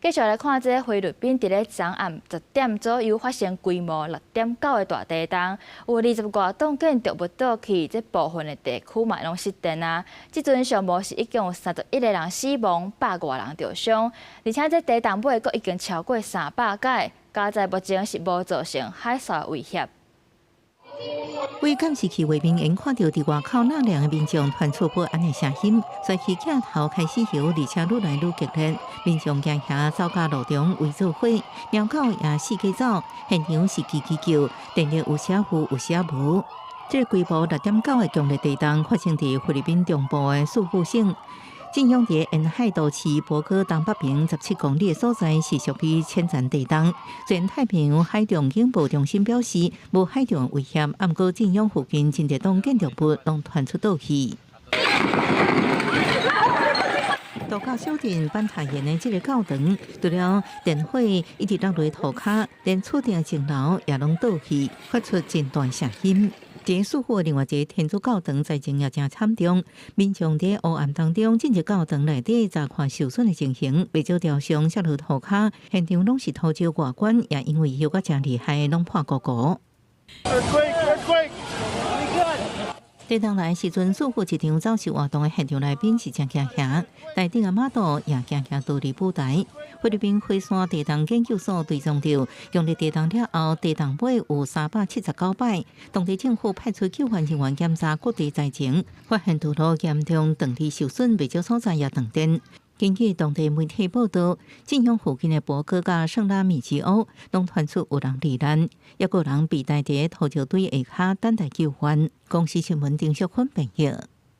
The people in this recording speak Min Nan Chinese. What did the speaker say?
繼續來看這個菲律賓佇咧昨暗10點左右發生規模6.9的大地動，有20外棟建築物倒去，這部分的地區嘛攏失電啊。這陣上無是已經有31個人死亡，百外人著傷，而且這地動尾閣已經超過300擺，佳哉目前是無造成海嘯的威脅。為監視器畫面，𪜶看著佇外口納涼的民眾傳出不安的聲音，隨起鏡頭開始搖，而且愈來愈激烈。民眾驚嚇走到路中圍做伙，貓狗也四界走，現場是吱吱叫，電力有時有，有時無。這個規模6.9的強烈地動發生佇菲律賓中部的宿富省。震央佇沿海都市博戈東北邊17公里的所在，是屬於淺層地動。雖然太平洋海上警報中心表示無海上威脅，毋過震央附近真濟棟建築物攏傳出倒去。度假小鎮班塔縣的這个教堂，除了電火一直落來塗跤，連厝頂前樓也攏倒去，發出真大聲音。佇宿富另外一个天主教堂災情也誠慘重，民眾佇黑暗當中進入教堂內底查看受損的情形，袂少雕像摔落塗跤，現場攏是土石外觀，也因為搖甲誠厲害，攏破糊糊。地動來時陣，宿富一場走秀活動的現場來賓是誠驚嚇，台頂的媽祖也驚嚇逃離舞台。菲律賓火山地動研究所追蹤著，強烈地動了後，地動尾有379擺。當地政府派出救援人員檢查各地災情，發現道路嚴重斷裂受損，袂少所在也斷電。根據當地媒體報道，震央附近的博戈佮聖拉米吉歐攏傳出有人罹難，抑閣有人被待佇土石堆下跤等待救援。公視新聞丁淑芬編譯。